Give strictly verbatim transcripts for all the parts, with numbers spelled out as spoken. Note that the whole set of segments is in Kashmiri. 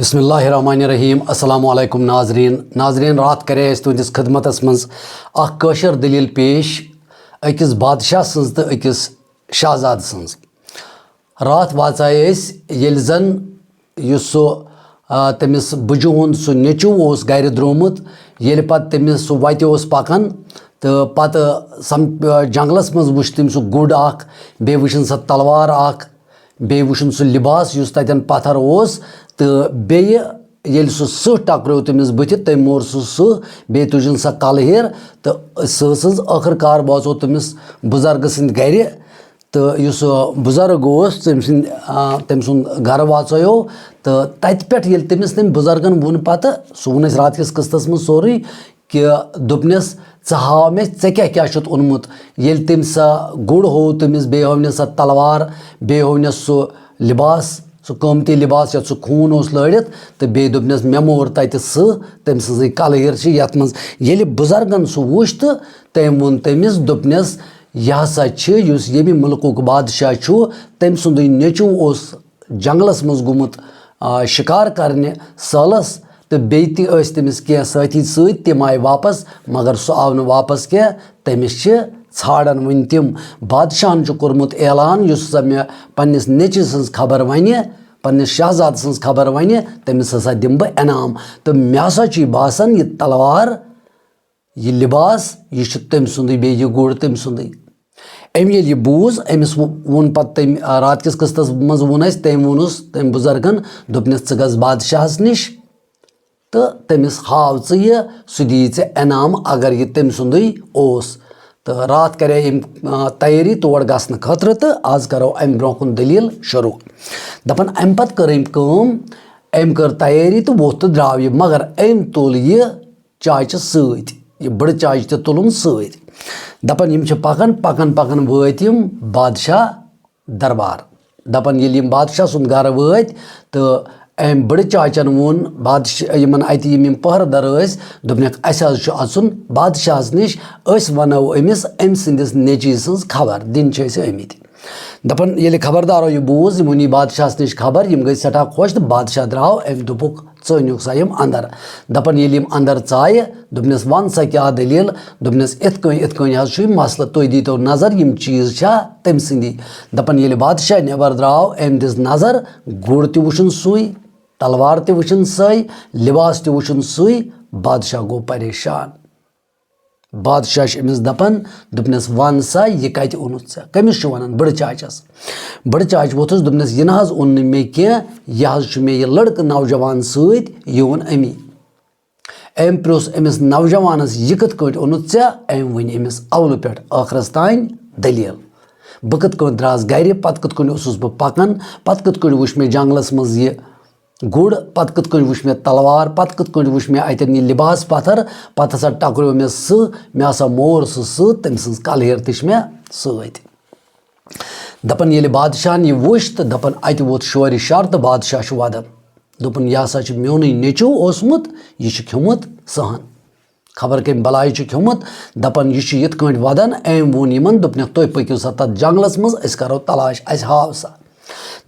بسم اللہ الرحمن الرحیم۔ السلام علیکم ناظرین۔ ناظرین، راتھ کرے اسہِ تُہنٛدِس خدمتس منٛز اکھ کٲشِر دٔلیٖل پیش، أکِس بادشاہ سٕنٛز تہٕ أکِس شہزادٕ سٕنٛز۔ راتھ واژے أسۍ، ییٚلہِ زن یُس سُہ، آ، تٔمِس بُجہِ ہُنٛد سُہ نیٚچوٗ اوس گرِ درٛومُت، ییٚلہِ پتہٕ تٔمِس سُہ وتہِ اوس پکان تہٕ پتہٕ سم-، آ، جنگلس منٛز وُچھ تٔمۍ سُہ گُر اکھ، بیٚیہِ وُچھِن سۄ تلوار اکھ، بیٚیہِ وُچھُن سُہ لباس یُس تتٮ۪ن پتھر اوس، تہٕ بیٚیہِ ییٚلہِ سُہ سٕہہ ٹکریو تٔمِس بٕتھِ، تٔمۍ موٗر سُہ سٕہہ، بیٚیہِ تُجِن سۄ کلہٕ ہیر، تہٕ سٕہہ سٕنٛز ٲخٕر کار وٲژو تٔمِس بُزرگہٕ سٕنٛدِ گرِ۔ تہٕ یُس سُہ بُزرگ اوس، تٔمۍ سٕنٛدِ، آ، تٔمۍ سُنٛد گرٕ واژٲیو۔ تہٕ تتہِ پٮ۪ٹھ ییٚلہِ تٔمِس تٔمۍ بُزرگن ووٚن پتہٕ، سُہ ووٚن اَسہِ راتھ کِس قٕسطس منٛز سورُے، کہِ دوٚپنَس، "ژٕ ہاو مےٚ، ژےٚ کیٛاہ کیٛاہ چھُتھ اوٚنمُت؟" ییٚلہِ تٔمۍ سۄ گُر ہوو تٔمِس، بیٚیہِ ہوونَس سۄ تلوار، بیٚیہِ ہوونَس سُہ لباس، سُہ قۭمتی لباس یَتھ سُہ خوٗن اوس لٲرِتھ، تہٕ بیٚیہِ دوٚپنَس، "مےٚ موٗر تَتہِ سٕہہ، تٔمۍ سٕنٛزٕے کلہٕ ہیر چھِ یَتھ منٛز۔" ییٚلہِ بُزرگَن سُہ وُچھ تہٕ تٔمۍ ووٚن تٔمِس، دوٚپنَس، "یہِ ہسا چھِ یُس ییٚمہِ مُلکُک بادشاہ چھُ، تٔمۍ سُنٛدُے نیٚچوٗ اوس جنگلس منٛز گوٚمُت، آ، شِکار کرنہِ سٲلس، تہٕ بیٚیہِ تہِ ٲسۍ تٔمِس کینٛہہ سٲتھی سۭتۍ، تِم آیہِ واپس، مگر سُہ آو نہٕ واپس کینٛہہ، تٔمِس چھِ ژھانڈان وُنہِ تِم۔" بادشاہن چھُ کوٚرمُت اعلان، یُس ہسا مےٚ پننِس نیٚچوِ سٕنٛز خبر ونہِ، پننِس شہزادٕ سٕنٛز خبر ونہِ، تٔمِس ہسا دِمہٕ بہٕ انعام۔ تہٕ مےٚ ہسا چھُ یہِ باسان، یہِ تلوار، یہِ لباس، یہِ چھُ تٔمۍ سُنٛدُے، بیٚیہِ یہِ گُر تٔمۍ سُنٛدُے۔ أمۍ ییٚلہِ یہِ بوٗز، أمِس وو-، ووٚن پتہٕ تٔمۍ، آ، راتھ کِس قٕسطس منٛز ووٚن اَسہِ، تٔمۍ ووٚنُس تٔمۍ بُزرگن، دوٚپنَس، "ژٕ گژھ بادشاہس نِش تہٕ تٔمِس ہاو ژٕ یہِ، سُہ دِیی ژےٚ انعام، اگر یہِ تٔمۍ سُنٛدُے اوس۔" تہٕ راتھ کرے أمۍ، آ، تیٲری تور گژھنہٕ خٲطرٕ، تہٕ آز کرو اَمہِ برونٛہہ کُن دٔلیٖل شروٗع۔ دَپان، اَمہِ پتہٕ کٔر أمۍ کٲم، أمۍ کٔر تیٲری تہٕ ووٚتھ تہٕ درٛاو یہِ، مگر أمۍ تُل یہِ چاچہِ سۭتۍ، یہِ بٕڑٕ چاچہِ تہِ تُلُن سۭتۍ۔ دَپان، یِم چھِ پَکان، پَکان، پَکان وٲتۍ یِم بادشاہ دربار۔ دَپان، ییٚلہِ یِم بادشاہ سُنٛد گَرٕ وٲتۍ تہٕ أمۍ بٕڑٕ چاچَن ووٚن بادشاہ، یِمَن اَتہِ یِم، یِم پٔہرٕ دَر ٲسۍ، دوٚپنَکھ، "اَسہِ حظ چھُ اَژُن بادشاہَس نِش، أسۍ وَنو أمِس أمۍ سٕنٛدِس نیٚچِوِ سٕنٛز خبر، دِنۍ چھِ أسۍ آمٕتۍ۔" دَپان، ییٚلہِ خبردارو یہِ بوٗز، یِمو نی بادشاہَس نِش خبر، یِم گٔے سٮ۪ٹھاہ خۄش تہٕ بادشاہ درٛاو أمۍ دوٚپُکھ، "ژٲنِو سا یِم اندر۔" دَپان، ییٚلہِ یِم اندر ژایہِ، دوٚپنَس، "وَن سا کیٛاہ دٔلیٖل؟" دوٚپنَس، "یِتھ کٔنۍ، یِتھ کٔنۍ حظ چھُ یہِ مسلہٕ، تُہۍ دیٖتو نظر، یِم چیٖز چھا تٔمۍ سٕنٛدی؟" دَپان، ییٚلہِ بادشاہ نٮ۪بر درٛاو، أمۍ دِژ نظر، گُر تہِ وُچھُن سُے، تلوار تہِ وُچھُن سُے، لباس تہِ وُچھُن سُے، بادشاہ گوٚو پریشان۔ بادشاہ چھُ أمِس دَپان، دوٚپنَس، "وَن سا، یہِ کَتہِ اوٚنُتھ ژےٚ؟ کٔمِس چھُ وَنان؟" بٕڑٕ چاچَس۔ بٕڑٕ چاچہِ ووٚتھُس، دوٚپنَس، "یہِ نہ حظ اوٚن نہٕ مےٚ کینٛہہ، یہِ حظ چھُ مےٚ یہِ لٔڑکہٕ نوجوان سۭتۍ، یہِ اوٚن أمی۔" أمۍ پرٛژھ أمِس نوجوانَس، "یہِ کِتھ کٲٹھۍ اوٚنُتھ ژےٚ؟" أمۍ ؤنۍ أمِس اَولہٕ پٮ۪ٹھ ٲخرَس تام دٔلیٖل۔ بہٕ کِتھ کٲٹھۍ درٛاس گَرِ، پَتہٕ کِتھ کٲٹھۍ اوسُس بہٕ پَکان، پَتہٕ کِتھ کٲٹھۍ وُچھ مےٚ جنٛگلَس منٛز یہِ گُر، پَتہٕ کِتھ کٲٹھۍ وُچھ مےٚ تلوار، پَتہٕ کِتھ کٲٹھۍ وُچھ مےٚ اَتٮ۪ن یہِ لباس پَتھر، پَتہٕ ہسا ٹکریو مےٚ سٕہہ، مےٚ ہسا موٗر سُہ سٕہہ، تٔمۍ سٕنٛز کلہٕ ہیر تہِ چھِ مےٚ سۭتۍ۔ دَپان، ییٚلہِ بادشاہن یہِ وُچھ تہٕ دَپان، اَتہِ ووت شورِ شر تہٕ بادشاہ چھُ وَدان۔ دوٚپُن، "یہِ ہسا چھُ میونُے نیٚچوٗ اوسمُت، یہِ چھُ کھیوٚمُت سٕہن۔" خبر کٔمۍ بلایہِ چھُ کھیوٚمُت، دَپان، "یہِ چھُ یِتھ کٲٹھۍ وَدان۔" أمۍ ووٚن یِمن، دوٚپنَکھ، "تُہۍ پٔکِو سا تَتھ جنٛگلَس منٛز، أسۍ کَرو تلاش، اَسہِ ہاو سا۔"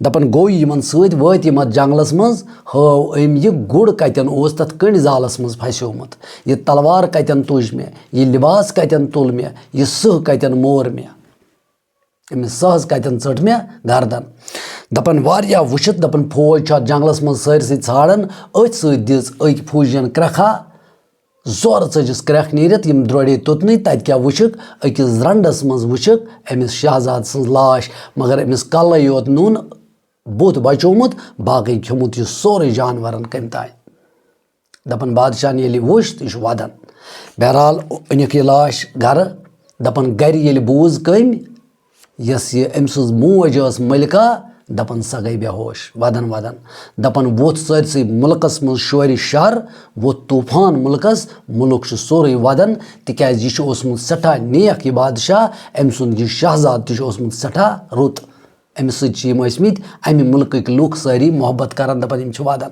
دَپان، گوٚو یِمن سۭتۍ وٲتۍ یِم اَتھ جنٛگلَس منٛز، ہٲو أمۍ یہِ گُر کَتٮ۪ن اوس تَتھ کٔنڈۍ زالَس منٛز پھَسیومُت، یہِ تلوار کَتٮ۪ن تُج مےٚ، یہِ لباس کَتٮ۪ن تُل مےٚ، یہِ سٕہہ کَتٮ۪ن مور مےٚ۔ أمِس سٕہس کَتٮ۪ن ژٔٹ مےٚ گردن۔ دَپان واریاہ وٕچھِتھ، دَپان فوج چھُ اَتھ جنٛگلَس منٛز سٲرسٕے ژھانٛڈان، أتھۍ سۭتۍ دِژ أکۍ فوجین کرٛٮ۪کھا، زورٕ ژٔجِس کرٛٮ۪کھ نیٖرِتھ، یِم درٛوڈے توٚتنٕے، تَتہِ کیٛاہ وٕچھِکھ؟ أکِس زرنٛڈَس منٛز وٕچھِکھ أمِس شہزادٕ سٕنٛز لاش، مگر أمِس کَلَے یوت نوٚن بُتھ بچومُت، باقٕے کھیوٚمُت یہِ سورُے جانورن کٔمۍ تام۔ دَپان بادشاہن ییٚلہِ وُچھ تہٕ یہِ چھُ وَدان۔ بہرحال أنِکھ یہِ لاش گرٕ۔ دَپان گرِ ییٚلہِ بوٗز کٔمۍ، یۄس یہِ أمۍ سٕنٛز موج ٲس ملکہ، دَپان سۄ گٔے بے ہوش، وَدان وَدان۔ دَپان ووٚتھ سٲرسٕے مُلکَس منٛز شورِ شر، ووٚتھ طوٗفان مُلکَس، مُلُک چھُ سورُے وَدان، تِکیٛازِ یہِ چھُ اوسمُت سٮ۪ٹھاہ نیک یہِ بادشاہ، أمۍ سُنٛد یہِ شہزادٕ تہِ چھُ اوسمُت سٮ۪ٹھاہ رُت۔ أمِس سۭتۍ چھِ یِم ٲسمٕتۍ اَمہِ مُلکٕکۍ لُکھ سٲری محبت کران، دَپان یِم چھِ وَدان۔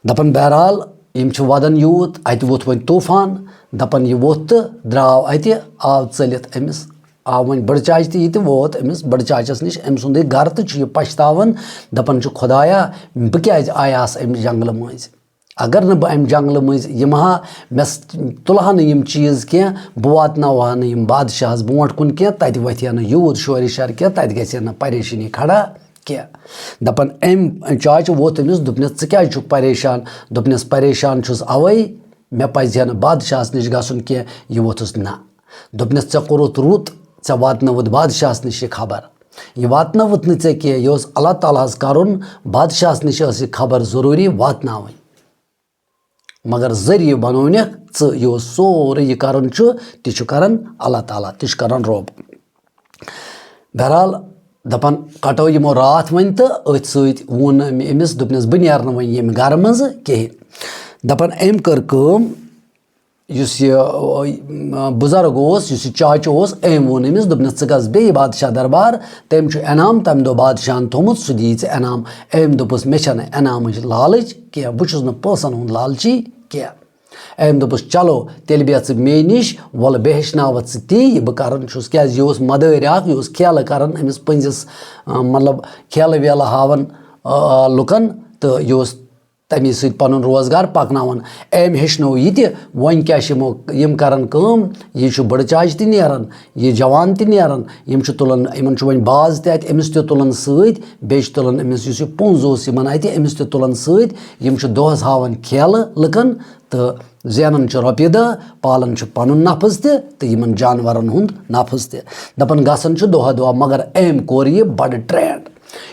دَپان بہرحال یِم چھِ وَدان یوٗت، اَتہِ ووٚتھ وۄنۍ طوٗفان، دَپان یہِ ووٚتھ تہٕ درٛاو اَتہِ، آو ژٔلِتھ أمِس آو وۄنۍ بٕڑٕ چاچہِ تہِ، یہِ تہِ ووت أمِس بٕڑٕ چاچَس نِش، أمۍ سُنٛدٕے گَرٕ، تہٕ چھُ یہِ پَشتاوان، دَپان چھُ، "خۄدایا، بہٕ کیٛازِ آیاس اَمہِ جنٛگلہٕ مٔنٛزۍ؟ اگر نہٕ بہٕ اَمہِ جنٛگلہٕ مٔنٛزۍ یِمہٕ ہا، مےٚ س-، تُلہٕ ہا نہٕ یِم چیٖز کینٛہہ، بہٕ واتناوہا نہٕ یِم بادشاہَس برونٛٹھ کُن کینٛہہ، تَتہِ وۄتھِ ہا نہٕ یوٗت شورِ شَر کینٛہہ، تَتہِ گژھِ ہا نہٕ پریشٲنی کھڑا کینٛہہ۔" دَپان أمۍ چاچہِ ووٚتھ أمِس، دوٚپنَس، "ژٕ کیٛازِ چھُکھ پریشان؟" دوٚپنَس، "پریشان چھُس اَوَے، مےٚ پَزِ ہا نہٕ بادشاہَس نِش گژھُن کینٛہہ۔" یہِ ووٚتھُس نہ۔ دوٚپنَس، "ژےٚ کوٚرُتھ رُت، ژےٚ واتنٲوٕتھ بادشاہَس نِش یہِ خبر۔ یہِ واتنٲوٕتھ نہٕ ژےٚ کینٛہہ، یہِ اوس اللہ تعالیٰ ہَس کَرُن، بادشاہَس نِش ٲس یہِ خبر ضروٗری واتناوٕنۍ۔ مگر ذٔریعہٕ بَنوونَکھ ژٕ، یہِ اوس سورُے، یہِ کَرُن چھُ، تہِ چھُ کَران اللہ تعالیٰ، تہِ چھُ کَران رۄب۔" بہرحال، دَپان کَٹو یِمو راتھ وۄنۍ، تہٕ أتھۍ سۭتۍ ووٚن أمۍ أمِس، دوٚپنَس، "بہٕ نیرٕ نہٕ وۄنۍ ییٚمہِ گَرٕ منٛزٕ کِہیٖنۍ۔" دَپان أمۍ کٔر کٲم، یُس یہِ، آ، بُزرگ اوس، یُس یہِ چاچہٕ اوس، أمۍ ووٚن أمِس، دوٚپنَس، "ژٕ گژھ بیٚیہِ بادشاہ دربار، تٔمۍ چھُ انعام تَمہِ دۄہ بادشاہَن تھوٚومُت، سُہ دِیہِ ژےٚ انعام۔" أمۍ دوٚپُس، "مےٚ چھَنہٕ انعامٕچ لالٕچ کینٛہہ، بہٕ چھُس نہٕ پونٛسَن ہُنٛد لالچی کینٛہہ۔" أمۍ دوٚپُس، "چلو، تیٚلہِ بیٚہہ ژٕ مے نِش، وَلہٕ بہٕ ہیٚچھناوَتھ ژٕ تی، یہِ بہٕ کَران چھُس۔" کیٛازِ یہِ اوس مَدٲرۍ اَکھ، یہِ اوس کھیلہٕ کَران أمِس پٔنٛزِس، آ، مطلب، کھیلہٕ ویلہٕ ہاوان، آ، لُکَن، تہٕ یہِ اوس تَمی سۭتۍ پَنُن روزگار پَکناوان۔ أمۍ ہیٚچھنو یہِ تہِ، وۄنۍ کیٛاہ چھِ یِمو، یِم کَران کٲم، یہِ چھُ بٕڑٕ چاچہِ تہِ نیران، یہِ جوان تہِ نیران، یِم چھِ تُلان، یِمَن چھُ وۄنۍ باز تہِ اَتہِ، أمِس تہِ تُلان سۭتۍ، بیٚیہِ چھِ تُلان أمِس، یُس یہِ پونٛز اوس یِمَن اَتہِ، أمِس تہِ تُلان سۭتۍ۔ یِم چھِ دۄہَس ہاوان کھیلہٕ لُکَن تہٕ زینان چھِ رۄپیہِ دَہ، پالان چھِ پَنُن نفس تہِ تہٕ یِمَن جانوَرَن ہُنٛد نفس تہِ۔ دَپان گژھان چھُ دۄہَے دۄہَے، مگر أمۍ کوٚر یہِ بَڑٕ ٹرٛینڈ۔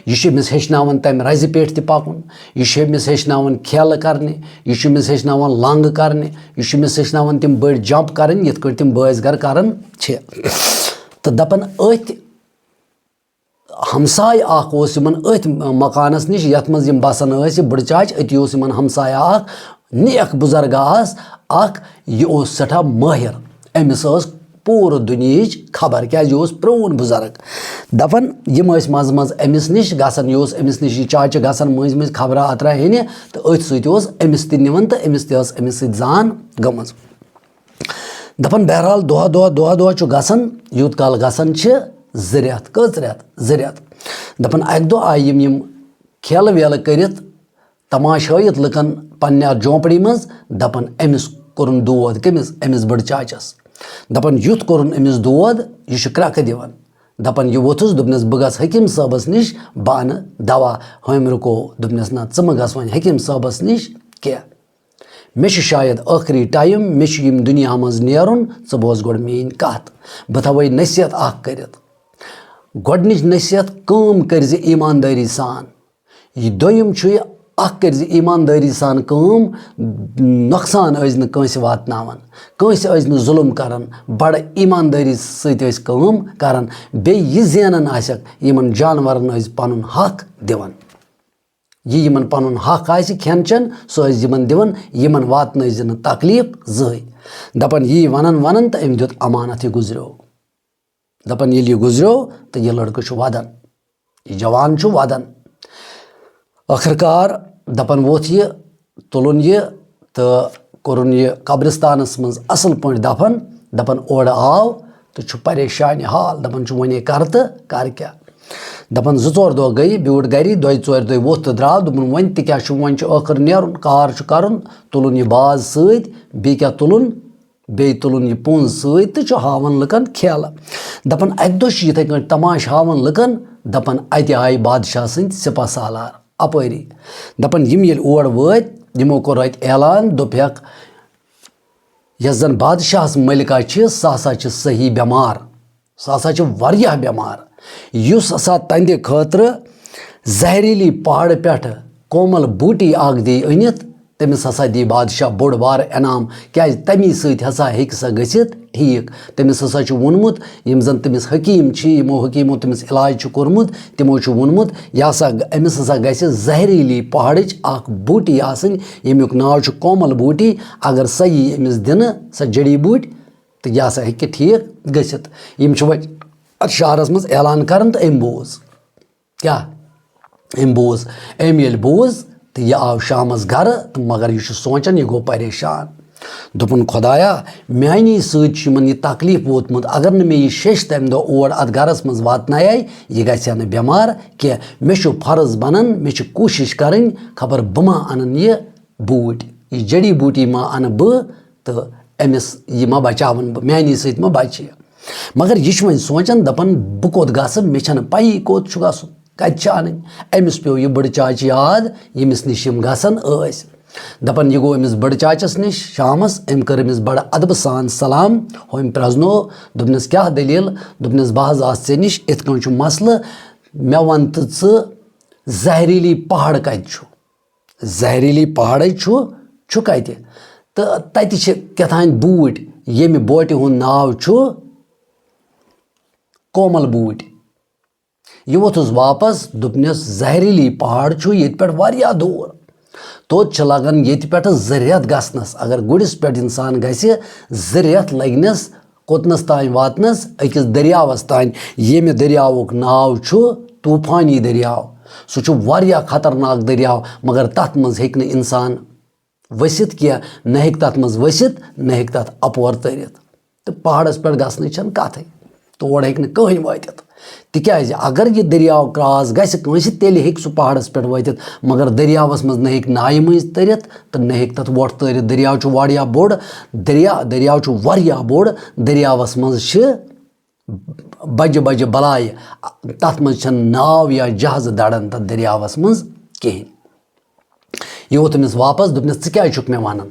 یہِ چھُ أمِس ہیٚچھناوان تَمہِ رَزِ پٮ۪ٹھ تہِ پَکُن، یہِ چھُ أمِس ہیٚچھناوان کھیلہٕ کَرنہِ، یہِ چھُ أمِس ہیٚچھناوان لنٛگ کَرنہِ، یہِ چھُ أمِس ہیٚچھناوان تِم بٔڑۍ جمپ کَرٕنۍ، یِتھ کٲٹھۍ تِم بٲژ گَر کَران چھِ۔ تہٕ دَپان أتھۍ ہمساے اَکھ اوس یِمَن أتھۍ مکانَس نِش، یَتھ منٛز یِم بَسان ٲسۍ، یہِ بٕڑٕ چاچہِ، أتی اوس یِمَن ہمساے اَکھ، نیک بُزرگا آس اَکھ، یہِ اوس سٮ۪ٹھاہ مٲہِر، أمِس ٲس پوٗرٕ دُنیہٕچ خبر، کیٛازِ یہِ اوس پرٛون بُزرگ۔ دَپان یِم ٲسۍ منٛزٕ منٛزٕ أمِس نِش گژھان، یہِ اوس أمِس نِش یہِ چاچہِ گژھان مٔنٛزۍ مٔنٛزۍ خبرا اَترا ہیٚنہِ، تہٕ أتھۍ سۭتۍ اوس أمِس تہِ نِوان تہٕ أمِس تہِ ٲس أمِس سۭتۍ زان گٔمٕژ۔ دَپان بہرحال دۄہ دۄہ، دۄہ دۄہ چھُ گژھان، یوٗت کال گژھان چھِ زٕ رٮ۪تھ، کٔژ رٮ۪تھ؟ زٕ رٮ۪تھ۔ دَپان اَکہِ دۄہ آیہِ یِم، یِم کھیلہٕ ویلہٕ کٔرِتھ، تماشہٕ ہٲیِتھ لُکن پننہِ اَتھ جھونپڑی منٛز، دَپان أمِس کوٚرُن دود، کٔمِس؟ أمِس بٕڑٕ چاچس۔ دَپان یُتھ کوٚرُن أمِس دود، یہِ چھُ کرٛٮ۪کہٕ دِوان۔ دَپان یہِ ووٚتھُس، دوٚپنَس، "بہٕ گژھٕ حکیٖم صٲبَس نِش، بہٕ اَنہٕ دوا، ہُمۍ رُکو۔" دوٚپنَس، "نہ، ژٕ مہٕ گژھ وۄنۍ حکیٖم صٲبَس نِش کینٛہہ۔" مےٚ چھُ شاید ٲخری ٹایم، مےٚ چھُ ییٚمہِ دُنیا منٛز نیرُن، ژٕ بوز گۄڈٕ میٛٲنۍ کَتھ۔ بہٕ تھاوَے نصیحت اَکھ کٔرِتھ۔ گۄڈٕنِچ نصیحت، کٲم کٔرۍ زِ ایٖماندٲری سان۔ یہِ دوٚیِم چھُ یہِ، اَکھ کٔرۍ زِ ایٖماندٲری سان کٲم، نۄقصان ٲسۍ نہٕ کٲنٛسہِ واتناوان، کٲنٛسہِ ٲسۍ نہٕ ظُلُم کَران، بَڑٕ ایٖماندٲری سۭتۍ ٲسۍ کٲم کَران۔ بیٚیہِ یہِ زینان آسٮ۪کھ، یِمَن جانوَرَن ٲسۍ پَنُن حق دِوان۔ یہِ یِمَن پَنُن حق آسہِ کھٮ۪ن چٮ۪ن، سُہ ٲسۍ یِمَن دِوان، یِمَن واتنٲوزِ نہٕ تکلیٖف زٕہٕے۔ دَپان یی وَنان وَنان تہٕ أمۍ دیُت اَمانَت، یہِ گُزریو۔ دَپان ییٚلہِ یہِ گُزریو تہٕ یہِ لٔڑکہٕ چھُ وَدان، یہِ جوان چھُ وَدان۔ ٲخٕر کار دَپان ووٚتھ یہِ، تُلُن یہِ تہٕ کوٚرُن یہِ قبرستانَس منٛز اَصٕل پٲٹھۍ دَفن۔ دَپان اورٕ آو تہٕ چھُ پریشانہِ حال، دَپان چھُ وۄنۍ ہے کَرٕ تہٕ کَرٕ کیٛاہ؟ دَپان زٕ ژور دۄہ گٔیہِ، بیوٗٹھ گَری، دۄیہِ ژورِ دۄہہِ ووٚتھ تہٕ درٛاو، دوٚپُن وۄنۍ تہِ کیٛاہ چھُ، وۄنۍ چھُ ٲخٕر نیرُن، کار چھُ کَرُن، تُلُن یہِ باز سۭتۍ، بیٚیہِ کیٛاہ تُلُن؟ بیٚیہِ تُلُن یہِ پونٛز سۭتۍ تہٕ چھُ ہاوان لُکن کھیلہٕ۔ دَپان اَکہِ دۄہ چھُ یِتھَے کٲٹھۍ تماشہٕ ہاوان لُکن، دَپان اَتہِ آیہِ بادشاہ سٕنٛدۍ سِپاہ سالار اَپٲری۔ دَپان یِم ییٚلہِ اور وٲتۍ، یِمو کوٚر اَتہِ اعلان، دوٚپہَکھ، یۄس زَن بادشاہَس مٔلکہ چھِ، سۄ ہسا چھِ صحیح بٮ۪مار، سۄ ہسا چھِ واریاہ بٮ۪مار، یُس ہسا تَہنٛدِ خٲطرٕ زہریٖلی پہاڑٕ پٮ۪ٹھٕ کومل بوٗٹی اکھ دی أنِتھ، تٔمِس ہسا دی بادشاہ بوٚڑ بارٕ انعام، کیازِ تَمی سۭتۍ ہسا ہیٚکہِ سۄ گٔژھِتھ ٹھیٖک۔ تٔمِس ہسا چھُ ووٚنمُت، یِم زَن تٔمِس حکیٖم چھِ، یِمو حکیٖمو تٔمِس علاج چھُ کوٚرمُت، تِمو چھُ ووٚنمُت، یہِ ہسا، أمِس ہسا گژھِ زہریٖلی پہاڑٕچ اکھ بوٗٹی آسٕنۍ، ییٚمیُک ناو چھُ کومل بوٗٹی۔ اگر سۄ یی أمِس دِنہٕ، سۄ جڑی بوٗٹۍ، تہٕ یہِ ہسا ہیٚکہِ ٹھیٖک گٔژھِتھ۔ یِم چھِ وۄنۍ اَتھ شہرَس منٛز اعلان کران تہٕ أمۍ بوٗز۔ کیٛاہ؟ أمۍ بوٗز۔ أمۍ ییٚلہِ بوٗز تہٕ یہِ آو شامَس گرٕ، تہٕ مگر یہِ چھُ سونٛچان، یہِ گوٚو پریشان۔ دوٚپُن، "خۄدایا، میٛانی سۭتۍ چھُ یِمن یہِ تکلیٖف ووتمُت۔ اگر نہٕ مےٚ یہِ شیٚش تَمہِ دۄہ اور اَتھ گرس منٛز واتنایے، یہِ گژھِ ہا نہٕ بٮ۪مار کینٛہہ۔ مےٚ چھُ فرض بنان، مےٚ چھِ کوٗشِش کرٕنۍ، خبر بہٕ ما اَنَن یہِ بوٗٹۍ، یہِ جڑی بوٗٹی ما اَنہٕ بہٕ تہٕ أمِس یہِ ما بچاوَن بہٕ، میٛانی سۭتۍ ما بچہِ یہِ۔" مگر یہِ چھُ وۄنۍ سونٛچان، دَپان، "بہٕ کوٚت گژھٕ؟ مےٚ چھَنہٕ پَیی کوٚت چھُ گژھُن، کَتہِ چھُ اَنٕنۍ؟" أمِس پیوٚو یہِ بٕڈٕ چاچہِ یاد، ییٚمِس نِش یِم گژھان ٲسۍ۔ دَپان، یہِ گوٚو أمِس بٕڈٕ چاچَس نِش شامَس۔ أمۍ کٔر أمِس بَڑٕ اَدبہٕ سان سلام، ہُمۍ پرٛزنوو، دوٚپنَس، "کیٛاہ دٔلیٖل؟" دوٚپنَس، "بہٕ حظ آس ژےٚ نِش، یِتھ کٔنۍ چھُ مسلہٕ، مےٚ وَن تہٕ ژٕ، زہریٖلی پہاڑ کَتہِ چھُ؟" زہریٖلی پہاڑے چھُ، چھُ کَتہِ؟ تہٕ تَتہِ چھِ کیٛاہ تام بوٗٹۍ، ییٚمہِ بوٹہِ ہُنٛد ناو چھُ کومل بوٗٹۍ۔ یہِ ووٚتھُس واپس، دوٚپنَس، "زہریٖلی پہاڑ چھُ ییٚتہِ پٮ۪ٹھ واریاہ دوٗر۔ توٚت چھِ لگان ییٚتہِ پٮ۪ٹھٕ زٕ رٮ۪تھ گژھنَس۔ اگر گُرِس پٮ۪ٹھ اِنسان گژھِ، زٕ رٮ۪تھ لگنَس کوٚتنَس تام واتنَس؟ أکِس دٔریاوَس تام، ییٚمہِ دٔریاوُک ناو چھُ طوٗفانی دٔریاو۔ سُہ چھُ واریاہ خطرناک دٔریاو، مگر تَتھ منٛز ہیٚکہِ نہٕ اِنسان ؤسِتھ کینٛہہ، نہ ہیٚکہِ تَتھ منٛز ؤسِتھ، نہ ہیٚکہِ تَتھ اَپور تٔرِتھ۔ تہٕ پہاڑَس پٮ۪ٹھ گژھنٕچ چھَنہٕ کَتھٕے۔ تور ہیٚکہِ نہٕ کٕہٕنۍ وٲتِتھ۔ تِکیٛازِ اگر یہِ دٔریاو کراس گژھِ کٲنٛسہِ، تیٚلہِ ہیٚکہِ سُہ پہاڑَس پٮ۪ٹھ وٲتِتھ، مگر دٔریاوَس منٛز نہ ہیٚکہِ نایہِ مٔنٛزۍ تٔرِتھ تہٕ نہ ہیٚکہِ تَتھ وۄٹھ تٲرِتھ۔ دٔریاو چھُ واریاہ بوٚڑ، دٔریا-، دٔریاو چھُ واریاہ بوٚڑ، دٔریاوَس منٛز چھِ بجہِ بجہِ بلایہِ، تَتھ منٛز چھَنہٕ ناو یا جہازٕ دَران تَتھ دٔریاوَس منٛز کِہیٖنۍ۔ یہِ ووٚتھ أمِس واپس، دوٚپنَس، "ژٕ کیٛازِ چھُکھ مےٚ وَنان؟"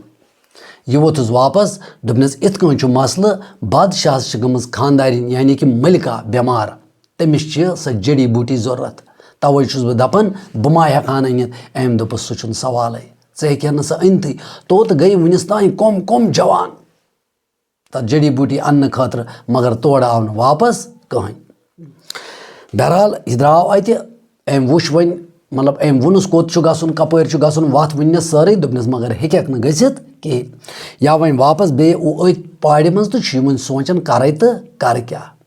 یہِ ووٚتھُس واپس، دوٚپنَس، "یِتھ کٔنۍ چھُ مسلہٕ، بادشاہَس چھِ گٔمٕژ خانٛدارِنۍ، یعنی کہِ ملکہ، بٮ۪مار۔ تٔمِس چھِ سۄ جڑی بوٗٹی ضروٗرت۔ تَوَے چھُس بہٕ دَپان، بہٕ ما ہٮ۪کہٕ ہَن أنِتھ؟" أمۍ دوٚپُس، "سُہ چھُنہٕ سوالٕے۔ ژٕ ہیٚکہِ ہَن نہٕ سۄ أنتھٕے۔ توتہٕ گٔے وُنِس تام کۄم کۄم جوان تَتھ جڑی بوٗٹی اَننہٕ خٲطرٕ، مگر تورٕ آو نہٕ واپس کٕہٕنۍ۔" بہرحال، یہِ درٛاو اَتہِ، أمۍ وٕچھ وۄنۍ، مطلب، أمۍ ووٚنُس کوٚت چھُ گژھُن، کَپٲرۍ چھُ گژھُن، وَتھ ؤنۍ نَس سٲرٕے، دوٚپنَس، مگر ہیٚکٮ۪کھ نہٕ گٔژھِتھ کِہیٖنۍ۔ یا وۄنۍ واپس بیٚیہِ اوٚ-، أتھۍ پہاڑِ منٛز تہٕ چھُ یہِ وۄنۍ سونٛچان، کَرَے تہٕ کَرٕ کیٛاہ؟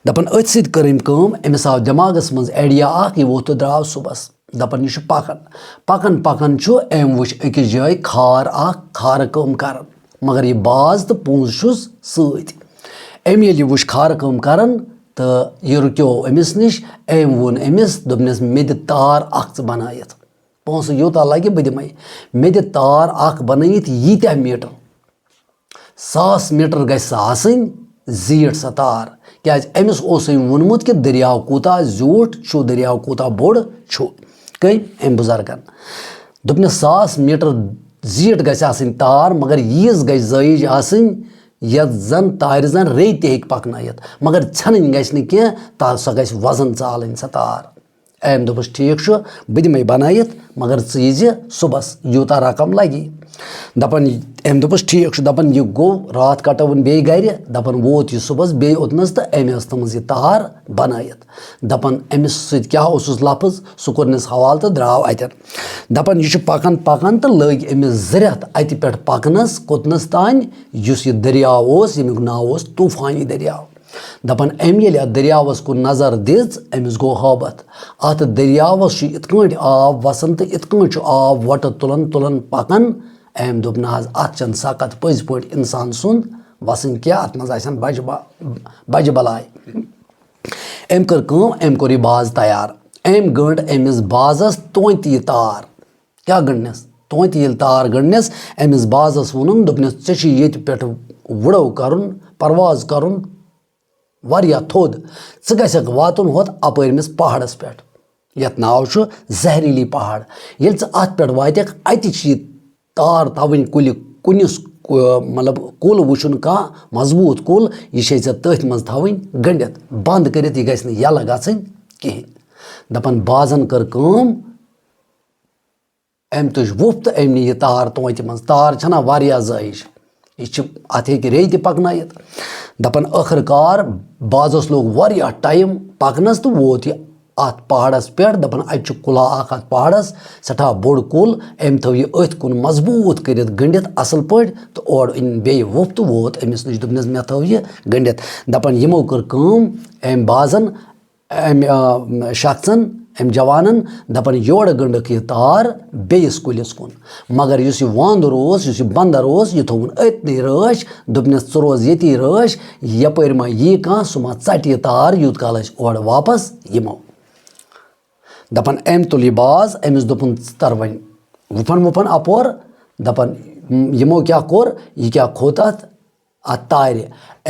دَپان، أتھۍ سۭتۍ کٔر أمۍ کٲم، أمِس آو دٮ۪ماغَس منٛز idea اَکھ، یہِ ووٚتھ تہٕ درٛاو صُبحَس۔ دَپان، یہِ چھُ پَکان۔ پَکان پَکان چھُ أمۍ وٕچھ أکِس جایہِ کھار اَکھ، کھارٕ کٲم کَران، مگر یہِ باز تہٕ پونٛز چھُس سۭتۍ۔ أمۍ ییٚلہِ یہِ وٕچھ کھارٕ کٲم کَران تہٕ یہِ رُکیو أمِس نِش، أمۍ ووٚن أمِس، دوٚپنَس، "مےٚ دِ تار اَکھ ژٕ بَنٲیِتھ، پونٛسہٕ یوٗتاہ لَگہِ بہٕ دِمَے، مےٚ دِ تار اَکھ بَنٲیِتھ ییٖتیٛاہ میٖٹر۔" ساس میٖٹر گژھِ سۄ آسٕنۍ زیٖٹھ سۄ تار، کیٛازِ أمِس اوس أمۍ ووٚنمُت کہِ دٔریاو کوٗتاہ زیوٗٹھ چھُ، دٔریاو کوٗتاہ بوٚڑ چھُ۔ کٔمۍ؟ أمۍ بُزرگن۔ دوٚپنَس، "ساس میٖٹر زیٖٹھ گژھِ آسٕنۍ تار، مگر ییٖژ گژھِ زٲیِج آسٕنۍ، یَتھ زَن تارِ زَن ریٚیہِ تہِ ہیٚکہِ پَکنٲیِتھ، مگر ژھٮ۪نٕنۍ گژھِ نہٕ کینٛہہ، تا-، سۄ گژھِ وَزن ژالٕنۍ سۄ تار۔" أمۍ دوٚپُس، "ٹھیٖک چھُ، بہٕ دِمَے بَنٲیِتھ، مگر ژٕ ییٖزِ صُبحَس، یوٗتاہ رقم لَگی۔" دَپان، أمۍ دوٚپُس، "ٹھیٖک چھُ۔" دَپان، یہِ گوٚو راتھ کَٹٲوٕن بیٚیہِ گَرِ، دَپان، ووت یہِ صُبحَس بیٚیہِ اوٚتنَس تہٕ أمۍ ٲس تھٲومٕژ یہِ تار بَنٲیِتھ۔ دَپان، أمِس سۭتۍ کیٛاہ اوسُس لفظ، سُہ کوٚرنَس حوالہٕ تہٕ درٛاو اَتٮ۪ن۔ دَپان، یہِ چھُ پَکان پَکان تہٕ لٔگۍ أمِس زٕ رٮ۪تھ اَتہِ پٮ۪ٹھ پَکنَس، کوٚتنَس تانۍ، یُس یہِ دٔریاو اوس، ییٚمیُک ناو اوس طوٗفانی دٔریاو۔ دَپان، أمۍ ییٚلہِ اَتھ دٔریاوَس کُن نظر دِژ، أمِس گوٚو ہٲبَتھ۔ اَتھ دٔریاوَس چھُ یِتھ کٲٹھۍ آب وَسان تہٕ یِتھ کٲٹھۍ چھُ آب وۄٹہٕ تُلان تُلان پَکان۔ أمۍ دوٚپ، "نہ حظ، اَتھ چھَنہٕ سَکَت پٔزۍ پٲٹھۍ اِنسان سُنٛد وَسٕنۍ کینٛہہ، اَتھ منٛز آسَن بَجہِ با-، بَجہِ بَلاے۔" أمۍ کٔر کٲم، أمۍ کوٚر یہِ باز تیار۔ أمۍ گٔنٛڈ أمِس بازَس توتہِ یہِ تار۔ کیٛاہ گٔنٛڈنَس؟ توتہِ ییٚلہِ تار گٔنٛڈنَس، أمِس بازَس ووٚنُن، دوٚپنَس، "ژےٚ چھُے ییٚتہِ پٮ۪ٹھ وُڑو کَرُن، پرواز کَرُن واریاہ تھوٚد۔ ژٕ گژھکھ واتُن ہۄتھ اَپٲرمِس پہاڑَس پٮ۪ٹھ، یَتھ ناو چھُ زہریٖلی پہاڑ۔ ییٚلہِ ژٕ اَتھ پٮ۪ٹھ واتَکھ، اَتہِ چھِ یہِ تار تھاوٕنۍ کُلہِ، کُنِس، کُ-، مطلب، کُل وٕچھُن کانٛہہ مضبوٗط کُل، یہِ چھے ژےٚ تٔتھۍ منٛز تھاوٕنۍ گٔنٛڈِتھ، بنٛد کٔرِتھ، یہِ گژھِ نہٕ یَلہٕ گژھٕنۍ کِہیٖنۍ۔" دَپان، بازَن کٔر کٲم، أمۍ تُج وُپھ تہٕ أمۍ نی یہِ تار توتہِ منٛز۔ تار چھَنا واریاہ زٲیِج، یہِ چھِ، اَتھ ہیٚکہِ ریٚیہِ تہِ پَکنٲیِتھ۔ دَپان، ٲخٕر کار بازَس لوٚگ واریاہ ٹایم پَکنَس تہٕ ووت یہِ اَتھ پہاڑَس پٮ۪ٹھ۔ دَپان، اَتہِ چھُ کُلا اَکھ اَتھ پہاڑَس، سٮ۪ٹھاہ بوٚڑ کُل۔ أمۍ تھٲو یہِ أتھۍ کُن مضبوٗط کٔرِتھ گٔنٛڈِتھ اَصٕل پٲٹھۍ تہٕ اورٕ أنۍ بیٚیہِ وُپھ تہٕ ووت أمِس نِش، دوٚپنَس، "مےٚ تھٲو یہِ گٔنٛڈِتھ۔" دَپان، یِمو کٔر کٲم، أمۍ بازَن، أمۍ، آ، شخصن، أمۍ جوانن، دَپان، یورٕ گٔنٛڈٕکھ یہِ تار بیٚیِس کُلِس کُن۔ مگر یُس یہِ وانٛدُر اوس، یُس یہِ بندر اوس، یہِ تھووُن أتنٕے رٲچھ، دوٚپنَس، "ژٕ روز ییٚتی رٲچھ، یَپٲرۍ ما یی کانٛہہ، سُہ ما ژَٹہِ یہِ تار، یوٗت کال أسۍ اورٕ واپس یِمو۔" دَپان، أمۍ تُل یہِ باز، أمِس دوٚپُن، "ژٕ تَر وۄنۍ وُپھن وُپھن اَپور۔" دَپان، یِمو کیٛاہ کوٚر، یہِ کیٛاہ کھوٚت اَتھ؟ اَتھ تارِ۔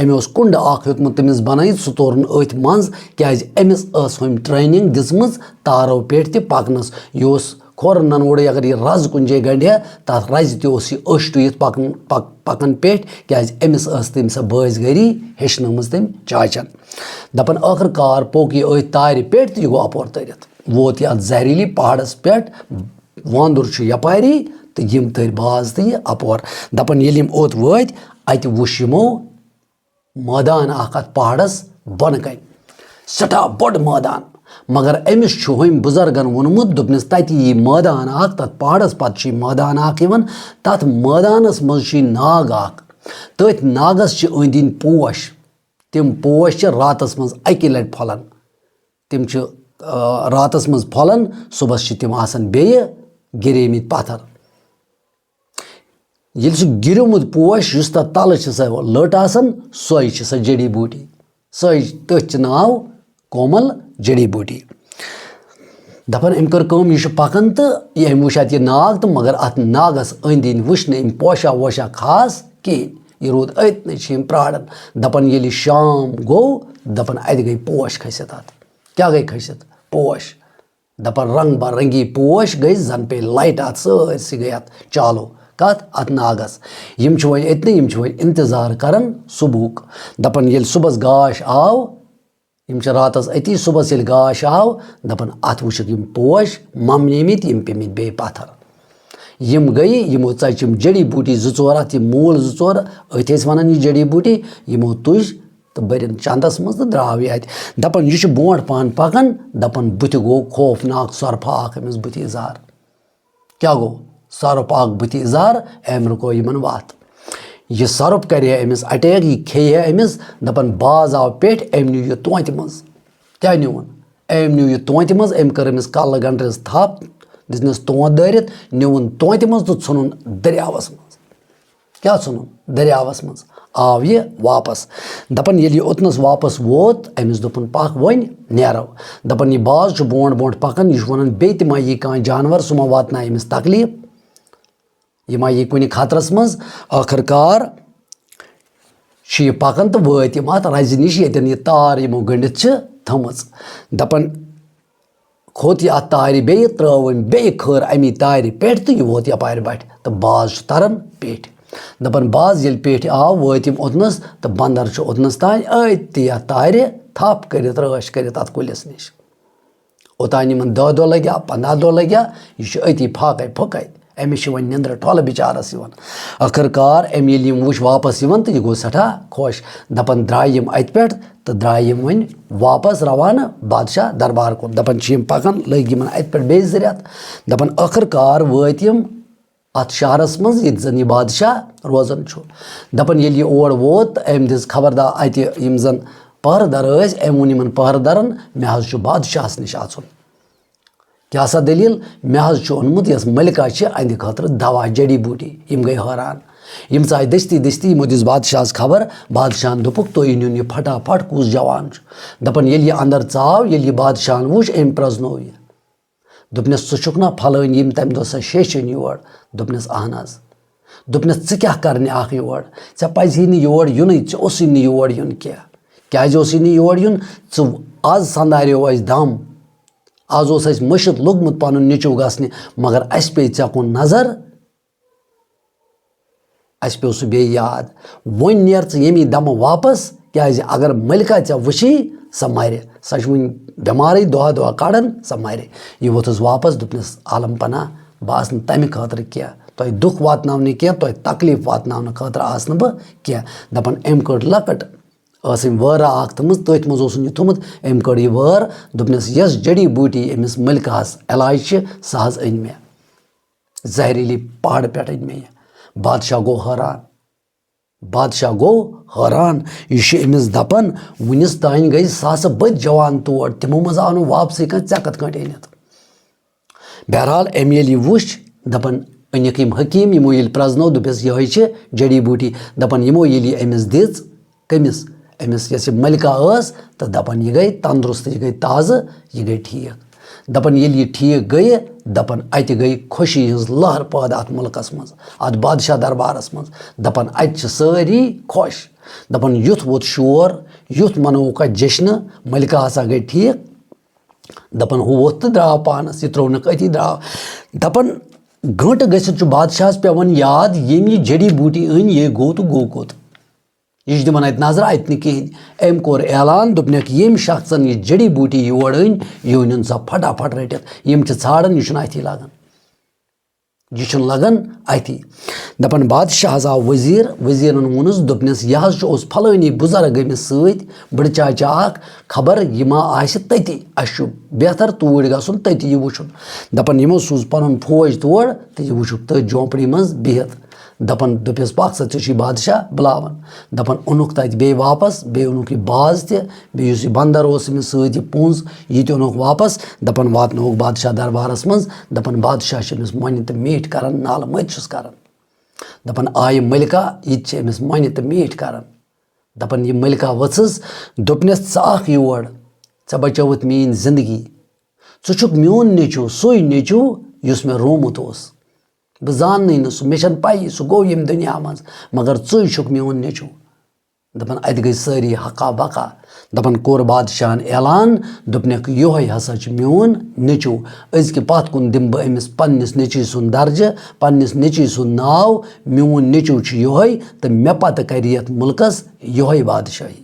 أمۍ اوس کُنڈٕ اَکھ ہیوٚتمُت تٔمِس بَنٲیِتھ، سُہ تورُن أتھۍ منٛز، کیٛازِ أمِس ٲس ہُمۍ training دِژمٕژ تارو پٮ۪ٹھ تہِ پَکنَس۔ یہِ اوس کھۄر نَنوُڑٕے، اگر یہِ رَز کُنہِ جایہِ گَنٛڈِ ہا، تَتھ رَزِ تہِ اوس یہِ أچھ ٹُوِتھ پَکُن، پَک-، پَکان پٮ۪ٹھۍ، کیٛازِ أمِس ٲس تٔمۍ سۄ بٲزگٲری ہیٚچھنٲومٕژ تٔمۍ چاچَن۔ دَپان، ٲخٕر کار پوٚک یہِ أتھۍ تارِ پٮ۪ٹھ تہٕ یہِ گوٚو اَپور تٔرِتھ۔ ووت یہِ اَتھ زہریٖلی پہاڑَس پٮ۪ٹھ، وانٛدُر چھُ یَپاری تہٕ یِم تٔرۍ باز تہٕ یہِ اَپور۔ دَپان، ییٚلہِ یِم اوٚت وٲتۍ، اَتہِ وُچھ یِمو مٲدان اَکھ اَتھ پہاڑَس بۄنہٕ کَنہِ۔ سٮ۪ٹھاہ بوٚڑ مٲدان۔ مگر أمِس چھُ ہُمۍ بُزرگَن ووٚنمُت، دوٚپنَس، تَتہِ یی مٲدان اَکھ، تَتھ پہاڑَس پَتہٕ چھُ یہِ مٲدان اَکھ یِوان، تَتھ مٲدانَس منٛز چھُ یہِ ناگ اَکھ۔ تٔتھۍ ناگَس چھِ أنٛدۍ أنٛدۍ پوش۔ تِم پوش چھِ راتَس منٛز اَکی لَٹہِ پھۄلان۔ تِم چھِ، آ، راتَس منٛز پھۄلان، صُبحَس چھِ تِم آسان بیٚیہِ گِریمٕتۍ پَتھر۔ ییٚلہِ سُہ گِریومُت پوش، یُس تَتھ تَلہٕ چھِ سۄ لٔٹ آسان، سۄے چھِ سۄ جڑی بوٗٹی۔ سۄے، تٔتھۍ چھِ ناو کومل جڑی بوٗٹی۔ دَپان، أمۍ کٔر کٲم، یہِ چھُ پَکان تہٕ یہِ، أمۍ وٕچھ اَتہِ یہِ ناگ تہٕ مگر اَتھ ناگَس أنٛدۍ أنٛدۍ وٕچھ نہٕ أمۍ پوشا ووشا خاص کِہیٖنۍ۔ یہِ روٗد أتنٕے، چھِ یِم پرٛاران۔ دَپان، ییٚلہِ شام گوٚو، دَپان، اَتہِ گٔے پوش کھٔسِتھ اَتھ۔ کیٛاہ گٔے کھٔسِتھ؟ پوش۔ دَپان، رنٛگ برنٛگی پوش گٔے، زَن پیٚیہِ لایٹ اَتھ سٲرسٕے گٔے اَتھ چالو۔ کَتھ؟ اَتھ ناگَس۔ یِم چھِ وۄنۍ أتنٕے، یِم چھِ وۄنۍ اِنتظار کَران صُبحُک۔ دَپان، ییٚلہِ صُبحَس گاش آو، یِم چھِ راتَس أتی، صُبحَس ییٚلہِ گاش آو، دَپان، اَتھ وٕچھِکھ یِم پوش مۄملیمٕتۍ، یِم پیٚمٕتۍ بیٚیہِ پَتھر۔ یِم گٔیہِ، یِمو ژَچہِ یِم جڑی بوٗٹی زٕ ژور اَتھ، یِم موٗل زٕ ژور، أتھۍ ٲسۍ وَنان یہِ جڑی بوٗٹی، یِمو تُج تہٕ بٔرِن چَندَس منٛز تہٕ درٛاو یہِ اَتہِ۔ دَپان، یہِ چھُ برونٛٹھ پَہَن پَکان، دَپان، بُتھِ گوٚو خوفناک سۄرپھا اَکھ أمِس بُتھِ اِظہار۔ کیٛاہ گوٚو؟ سۄرُپھ اَکھ بُتھِ اِظہار، أمۍ رُکٲو یِمَن وَتھ۔ یہِ سۄرُپھ کَرِ ہے أمِس attack، یہِ کھیٚیہِ ہے أمِس، دَپان، باز آو پٮ۪ٹھۍ، أمۍ نیوٗ یہِ تونٛتہِ منٛز۔ کیٛاہ نیوٗن؟ أمۍ نیوٗ یہِ تونٛتہِ منٛز، أمۍ کٔر أمِس کَلہٕ گنٛڈرِس تھپھ، دِژنَس تونٛت دٲرِتھ، نیوٗن تونٛتہِ منٛز تہٕ ژھُنُن دٔریاوَس منٛز۔ کیٛاہ ژھُنُن؟ دٔریاوَس منٛز۔ آو یہِ واپَس۔ دَپان، ییٚلہِ یہِ اوٚتنَس واپَس ووت، أمِس دوٚپُن، "پَکھ وۄنۍ نیرو۔" دَپان، یہِ باز چھُ برونٛٹھ برونٛٹھ پَکان، یہِ چھُ وَنان، بیٚیہِ تہِ ما یی کانٛہہ جانوَر، سُہ ما واتنایہِ أمِس تکلیٖف، یہِ ما یی کُنہِ خطرَس منٛز۔ ٲخٕر کار چھِ یہِ پَکان تہٕ وٲتۍ یِم اَتھ رَزِ نِش، ییٚتٮ۪ن یہِ تار یِمو گٔنٛڈِتھ چھِ تھٲمٕژ۔ دَپان، کھوٚت یہِ اَتھ تارِ بیٚیہِ، ترٛٲو أمۍ بیٚیہِ کھٔر اَمی تارِ پٮ۪ٹھ تہٕ یہِ ووت یَپارِ بَٹھِ تہٕ باز چھُ تَران پیٚٹھۍ۔ دَپان، باز ییٚلہِ پیٚٹھۍ آو، وٲتۍ یِم اوٚتنَس تہٕ بَندَر چھُ اوٚتنَس تانۍ أتھی اَتھ تارِ تھَپھ کٔرِتھ، رٲچھ کٔرِتھ اَتھ کُلِس نِش۔ اوٚتانۍ یِمَن دَہ دۄہ لٔگۍ یا پنٛداہ دۄہ لٔگۍ یا، یہِ چھُ أتی پھاکَے پھُکَے۔ أمِس چھِ وۄنۍ نِندرٕ ٹھۄلہٕ بِچارَس یِوان۔ ٲخٕر کار أمۍ ییٚلہِ یِم وٕچھ واپَس یِوان تہٕ یہِ گوٚو سٮ۪ٹھاہ خۄش۔ دَپان، درٛاے یِم اَتہِ پٮ۪ٹھ تہٕ درٛاے یِم وۄنۍ واپَس روانہٕ بادشاہ دربار کُن۔ دَپان چھِ یِم پَکان، لٔگۍ یِمَن اَتہِ پٮ۪ٹھ بیٚیہِ زٕ رٮ۪تھ۔ دَپان، ٲخٕر کار وٲتۍ یِم اَتھ شہرَس منٛز، ییٚتہِ زَن یہِ بادشاہ روزان چھُ۔ دَپان، ییٚلہِ یہِ اور ووت تہٕ أمۍ دِژ خبردار اَتہِ یِم زَن پہرٕ دَر ٲسۍ، أمۍ ووٚن یِمَن پہرٕ دَرَن، "مےٚ حظ چھُ بادشاہَس نِش اَژُن۔" کیٛاہ سا دٔلیٖل؟ مےٚ حظ چھُ اوٚنمُت یَس ملکہ چھِ، أہنٛدِ خٲطرٕ دوا، جڑی بوٗٹی۔ یِم گٔے حٲران۔ یِم ژاے دٔستی دٔستی، یِمو دِژ بادشاہَس خبر۔ بادشاہَن دوٚپُکھ، "تُہۍ أنِو یہِ پھٹا پھٹ، کُس جوان چھُ؟" دَپان، ییٚلہِ یہِ اَندَر ژاو، ییٚلہِ یہِ بادشاہَن وُچھ، أمۍ پرٛزنوو یہِ۔ دوٚپنَس، "ژٕ چھُکھ نا پھلٲنۍ، یِم تَمہِ دۄہ سۄ شیٚچھ أنۍ یور؟" دوٚپنَس، "اَہَن حظ۔" دوٚپنَس، "ژٕ کیٛاہ کَرنہِ آکھ یور؟ ژےٚ پَزِ ہے نہٕ یور یُنٕے، ژےٚ اوسُے نہٕ یور یُن کینٛہہ۔" کیٛازِ اوسُے نہٕ یور یُن؟ ژٕ، آز سَنداریو اَسہِ دَم۔ آز اوس اَسہِ مٔشِتھ لوٚگمُت پَنُن نیٚچوٗ گژھنہِ، مگر اَسہِ پیٚیہِ ژےٚ کُن نظر، اَسہِ پیوٚو سُہ بیٚیہِ یاد۔ وۄنۍ نیر ژٕ ییٚمی دَمہٕ واپَس، کیٛازِ اگر مٔلکہ ژےٚ وٕچھی، سۄ مَرِ۔ سۄ چھِ وٕنہِ بٮ۪مارٕے، دۄہ دۄہ کَڑان، سۄ مَرِ۔ یہِ ووٚتھُس واپَس، دوٚپنَس، "عالم پناہ، بہٕ آسہٕ نہٕ تَمہِ خٲطرٕ کینٛہہ، تۄہہِ دُکھ واتناونہٕ کینٛہہ، تۄہہِ تکلیٖف واتناونہٕ خٲطرٕ آسہٕ نہٕ بہٕ کینٛہہ۔" دَپان، أمۍ کٔڑ لۄکٕٹ، ٲس أمۍ وٲرا اَکھ تھٲمٕژ، تٔتھۍ منٛز اوسُن یہِ تھوٚمُت، أمۍ کٔڑ یہِ وٲر، دوٚپنَس، "یۄس جڑی بوٗٹی أمِس مٔلکہَس علاج چھِ، سۄ حظ أنۍ مےٚ۔" زہریٖلی پہاڑٕ پٮ۪ٹھ أنۍ مےٚ یہِ۔ بادشاہ گوٚو حٲران۔ بادشاہ گوٚو حٲران، یہِ چھُ أمِس دَپان، وُنِس تانۍ گٔے ساسہٕ بٔدۍ جوان تور، تِمو منٛز آو نہٕ واپسٕے کانٛہہ، ژےٚ کِتھ کٲٹھۍ أنِتھ؟ بہرحال، أمۍ ییٚلہِ یہِ وُچھ، دَپان، أنِکھ یِم حکیٖم، یِمو ییٚلہِ پرٛزنٲو، دوٚپُس، یِہوٚے چھِ جڑی بوٗٹی۔ دَپان، یِمو ییٚلہِ یہِ أمِس دِژ، کٔمِس؟ أمِس یۄس یہِ ملکہ ٲس، تہٕ دَپان، یہِ گٔے تندرست، یہِ گٔے تازٕ، یہِ گٔے ٹھیٖک۔ دَپان، ییٚلہِ یہِ ٹھیٖک گٔیہِ، دَپان، اَتہِ گٔے خوشی ہٕنٛز لہر پٲدٕ اَتھ مُلکَس منٛز، اَتھ بادشاہ دربارَس منٛز۔ دَپان، اَتہِ چھِ سٲری خۄش۔ دَپان، یُتھ ووٚتھ شور، یُتھ منووُکھ اَتہِ جشنہٕ، ملکہ ہسا گٔے ٹھیٖک۔ دَپان، ہُہ ووٚتھ تہٕ درٛاو پانَس، یہِ ترٛوونَکھ أتی، درٛاو۔ دَپان، گٲنٛٹہٕ گٔژھِتھ چھُ بادشاہَس پٮ۪وان یاد، ییٚمۍ یہِ جڑی بوٗٹی أنۍ، یہِ گوٚو تہٕ گوٚو کوٚت۔ یہِ چھُ دِوان اَتہِ نظر، اَتہِ نہٕ کِہیٖنۍ۔ أمۍ کوٚر اعلان، دوٚپنَکھ، ییٚمۍ شخصَن یہِ جڑی بوٗٹی یور أنۍ، یہِ أنِن سا پھٹافٹ رٔٹِتھ۔ یِم چھِ ژھانڈان، یہِ چھُنہٕ اَتھی لَگان۔ یہِ چھُنہٕ لَگان اَتھی۔ دَپان، بادشاہَس آو وزیٖر، وزیٖرَن ووٚنُس، دوٚپنَس، یہِ حظ چھُ اوس پھلٲنی بُزرگ أمِس سۭتۍ، بٕڈٕ چاچا اَکھ، خبر یہِ ما آسہِ تٔتی، اَسہِ چھُ بہتر توٗرۍ گژھُن، تٔتی یہِ وٕچھُن۔ دَپان، یِمو سوٗز پَنُن فوج تور تہٕ یہِ وٕچھُکھ تٔتھۍ جھونپڑی منٛز بِہِتھ۔ دَپان، دوٚپُس، پَکھ سا، ژےٚ چھُے بادشاہ بُلاوان۔ دَپان، اوٚنُکھ تَتہِ بیٚیہِ واپَس، بیٚیہِ اوٚنُکھ یہِ باز تہِ، بیٚیہِ یُس یہِ بندر اوس أمِس سۭتۍ، یہِ پونٛز، یہِ تہِ اوٚنُکھ واپَس۔ دَپان، واتنووُکھ بادشاہ دربارَس منٛز۔ دَپان، بادشاہ چھُ أمِس مۄنہِ تہٕ میٖٹھۍ کران، نالہٕ مٔتۍ چھُس کران۔ دَپان، آیہِ ملکہ، یہِ تہِ چھِ أمِس مۄنہِ تہٕ میٖٹھۍ کران۔ دَپان، یہِ ملکہ ؤژھٕس، دوٚپنَس، ژٕ آکھ یور، ژےٚ بچٲوٕتھ میٛٲنۍ زندگی۔ ژٕ چھُکھ میون نیٚچوٗ، سُے نیٚچوٗ یُس مےٚ روومُت اوس۔ بہٕ زاننٕے نہٕ سُہ، مےٚ چھَنہٕ پَیی سُہ گوٚو ییٚمہِ دُنیا منٛز، مگر ژٕے چھُکھ میون نیٚچوٗ۔ دَپان، اَتہِ گٔے سٲری ہکا بکا۔ دَپان، کوٚر بادشاہَن اعلان، دوٚپنَکھ، یِہوٚے ہسا چھُ میون نیٚچوٗ۔ أزکہِ پَتھ کُن دِمہٕ بہٕ أمِس پنٛنِس نیٚچوٗ سُنٛد درجہٕ، پنٛنِس نیٚچوٗ سُنٛد ناو، میون نیٚچوٗ چھُ یِہوٚے، تہٕ مےٚ پَتہٕ کَرِ یَتھ مُلکَس یِہوٚے بادشاہی۔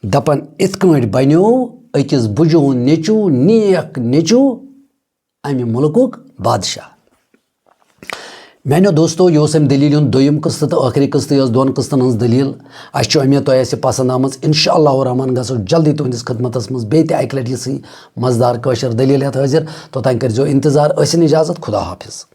دَپان، اِتھ کٲٹھۍ بَنیو أکِس بُجوُن نیٚچوٗ، نیک نیٚچوٗ، اَمہِ مُلکُک بادشاہ۔ میانیو دوستو، یہِ اوس اَمہِ دٔلیٖلہِ ہُنٛد دوٚیِم قٕسطہٕ تہٕ ٲخری قٕسطہٕ یہِ ٲس دۄن قٕسطن ہٕنٛز دٔلیٖل۔ اَسہِ چھُ اُمید تۄہہِ آسہِ پسنٛد آمٕژ۔ انشاء اللہ الرحمن گژھو جلدی تُہنٛدِس خدمتس منٛز بیٚیہِ تہِ اَکہِ لٹہِ یِژھٕے مزٕدار کٲشِر دٔلیٖل ہٮ۪تھ حٲضِر۔ توٚتام کٔرۍزیو انتظار۔ ٲسِن اجازت۔ خدا حافظ۔